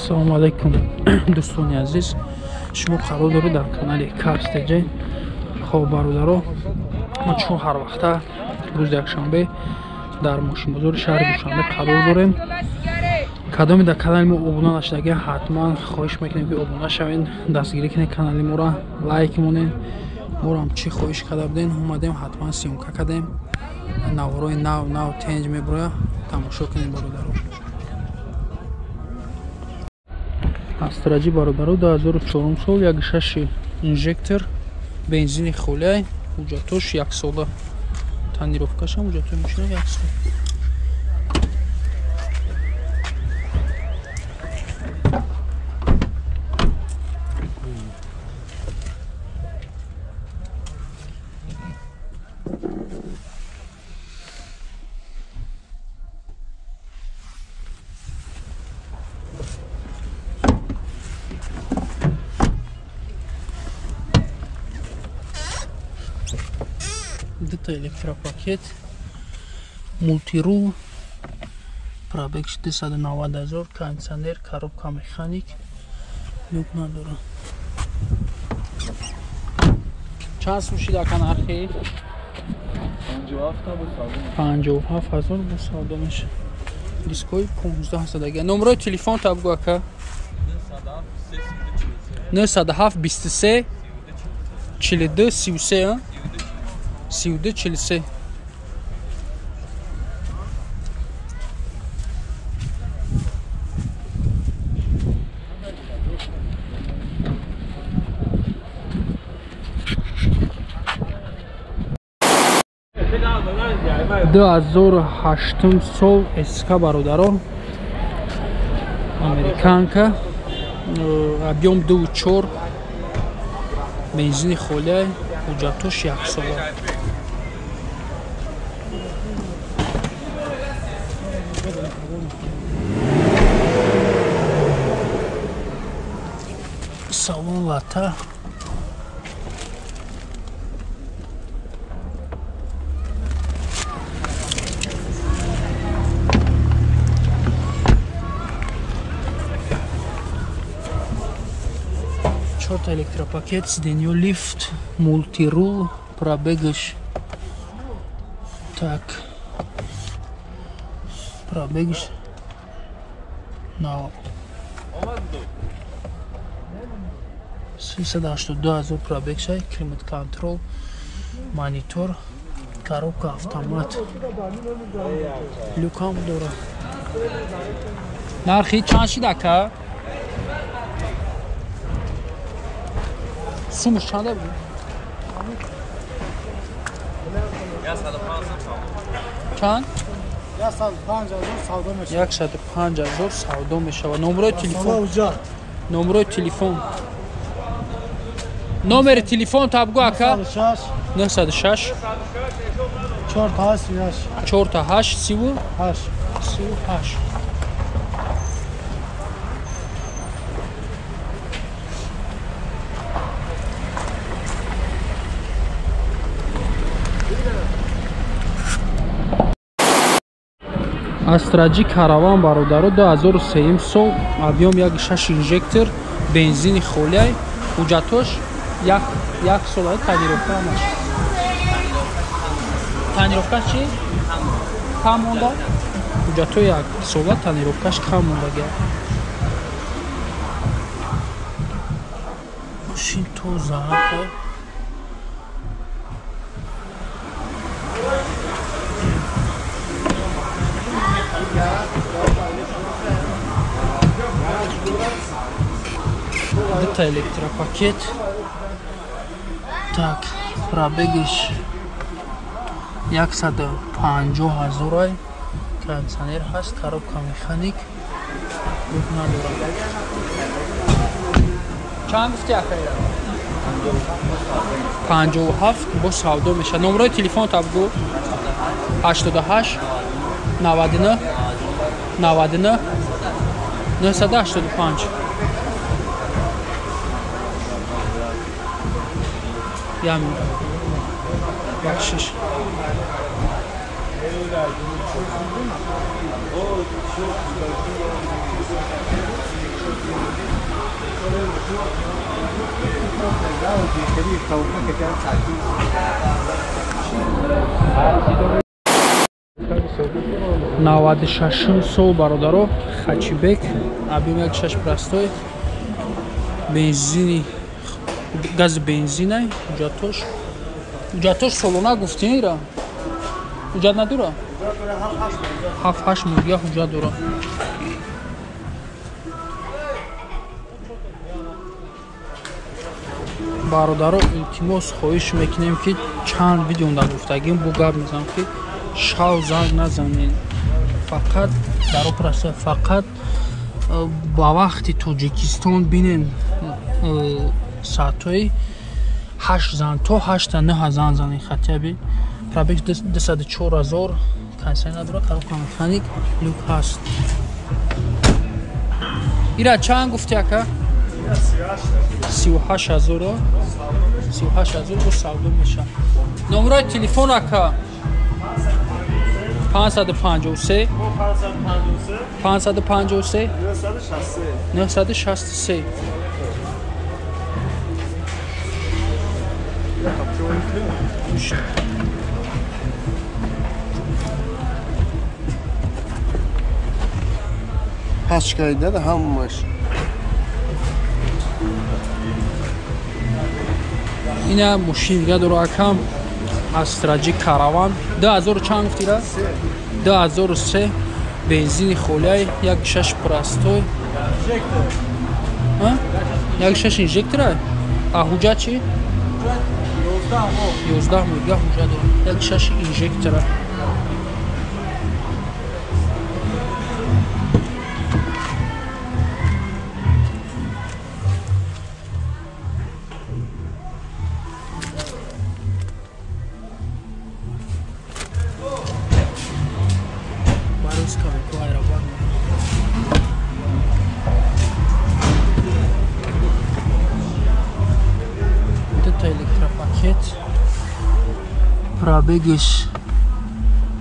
Ассалому алайкум, дӯстони азиз. Шумо қарор доред дар канали Cars TJ. Хоб, бародаро, мо чун ҳар вақта рӯзи якшанбе дар мошинбозори шаҳри Душанбе қарор дорем. Кадоме дар канали мо обуна нашудагӣ, ҳатман хоҳиш мекунем, ки обуна шавед, дастгирӣ кунед канали моро, лайк монед. Моро ҳам чӣ хоҳиш карда будем, омадем, ҳатман съёмка кардем. Наворои нав нав тенҷ мебурояд, тамошо кунед, бародаро. Астра Ҷи, бародаро, 2004 сол, 1.6 инжектор, бензини холиай, ҳуҷҷатош яксола, тонировкашам, ҳуҷҷатои мошина як сол. Дута электропакет, мултирул, пробег 290 ҳазор, кондиционер, коробка механик, люк надора. Чанд сум шид, ака, нархи? 57 ҳазор бо савдо меша. Дискои 15 задага. Номерои телефон та бугу, ака. 907 23 42 33, 32 43. 2008 сол СК, бародаро, американка, объём 2.4, бензини холия, ҳуҷҷатош яксола. Салон лата. Чорта электропакет, сиденьё лифт, мултирул, пробегаш. Так. Пробегаш. На 382 ҳазор пробег шай, климат контрол, монитор, коробка автомат. Люкам дора. Нархи чанд шид, ака? Сумуш чанда буд? Чанд? 105 ҳазор савдо мешавад. 105 ҳазор савдо мешавад. Номерои телефон. Номерои телефон. Номери телефон та бугу, ака. 906 4 8 4 8 38 38. Астра Ҷи Караван, бародаро, 2003 сол, объём 1.6 инжектор, бензини холиай, ҳуҷҷатош як сола, тонировка ҳамаш. Тонировкаш чӣ? Кам монда? Ҳуҷҷато як сола, тонировкаш кам мондага. Мошин тоза. Дута электропакет. Так, пробегиш 150 ҳазорай, кондиционер ҳаст, коробка механик, люк надорад. Чанд гуфти, акайра? 57 бо савдо мешавад. Номерои телефон та бугу. 88 99 99 985. Ям бахшиш. Наваду шашум сол бародаро, хачибек, объем як шаш простой, бензини, гази бензинай, ҳуҷҷатош. Ҳуҷҷатош солона гуфтин ира? Ҳуҷҷат надора? 7-8 моҳ дига ҳуҷҷат дора. Бародаро, илтимос хоҳиш мекунем, ки чанд видеонда гуфтагим, бу гап мезанам, ки шав занг назанед. Фақат даро просто фақат ба вақти Тоҷикистон бинен, соатҳои 8 зан то 8 9 зан занед хатяби. Пробег 204 000, кондиционер надора, коробка механик, люк ҳаст. Ира чанд гуфти ака? 38 000, 38 000 бо савдо мешавад. Номерои телефон ака? 553 553 963. Пачкайда да ҳамаш. Ина мошин дига дора акам, Астраҷи Караван 2000 чанд гуфтира? 2003, бензини холиай, 1.6 простой. 1.6 инжектора? А ҳуҷҷат чи? 11 моҳ дига ҳуҷҷат дора. 1.6 инжектора. Электропакет, пробегиш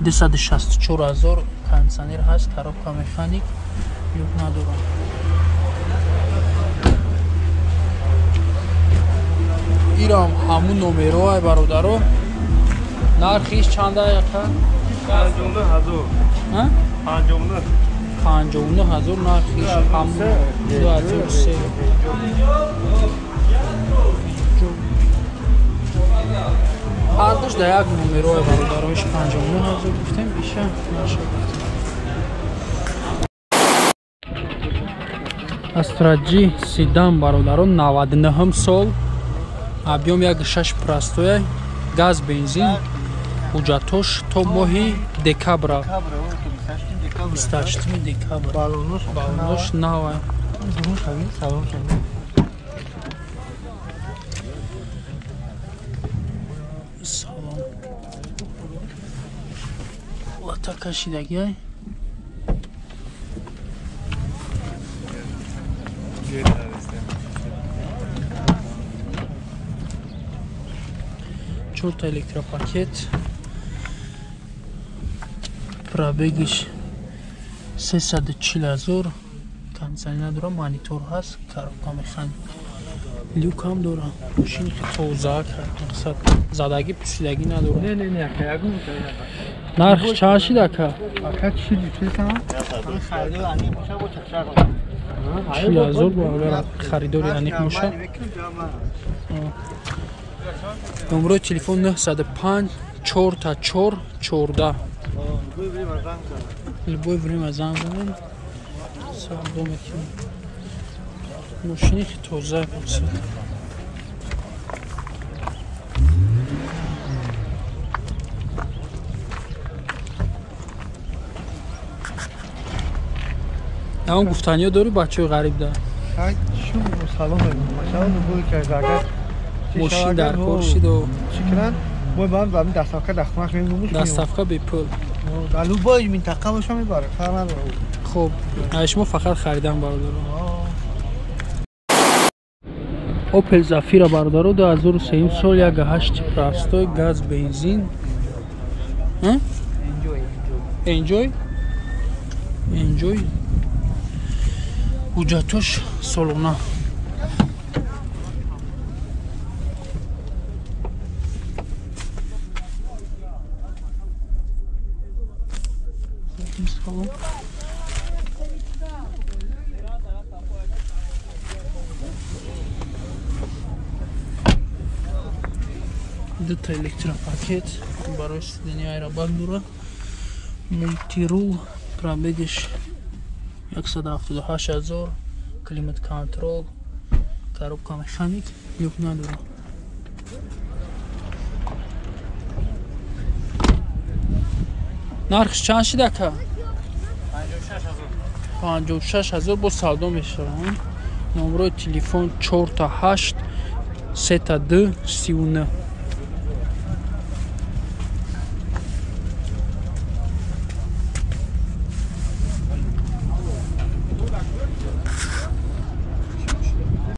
264 000, кондиционер ҳаст, коробка механик, люк надорам. Ирам ҳамун номероай бародаро. Нархиш чанда яка? 59 000. 59. 59 000 нархиш ҳамун 2003. Ҳардуш дар як номерои бародароиш 59 000 гуфтем, иша наша гуфтем. Астраҷи седан бародаро, 99 сол, объем 1.6 простоя, газ бензин, ҳуҷҷатош то моҳи декабра, 28 декабр. Балонош нава. Салом. Лата кашидагиай. Чорта электропакет. Пробегиш 340 000, кондиционер дора, монитор ҳаст, коробка механик, люк ҳам дора. Мошини тоза, мақсад задагӣ пусидагӣ надора. Не, не, не, ака, ягон. Нарх чанд шид ака? Ака 43 сам. 40 000 бо харидори аниқ боша. Номерои телефон 905 4 4 14. Любое время занг занед, савдо мекунем. Мошини тоза мақсад. Ягон гуфтаниё дорӣ бачаҳои ғариб да? Мошин дар кор шиду чӣ кунанд? Мо ба ҳам доставка дар хона мемонем. Доставка бепул. Дар любой минтақа боша мебарад, фарқ надорад. Хуб, шумо фақат харидан бародаро. Opel Zafira бародаро, 2003 сол, 1.8 простой, газ бензин. Enjoy. Enjoy. Ҳуҷҷатош солона. Салон дута электропакет барои сидени аэробак дора, мультирул, пробегиш 178 000, климат контрол, коробка механик, люк надора. Нархш чанд шид ака? 56 000 бо савдо мешавад. Номерои телефон 4 8 3 2 39.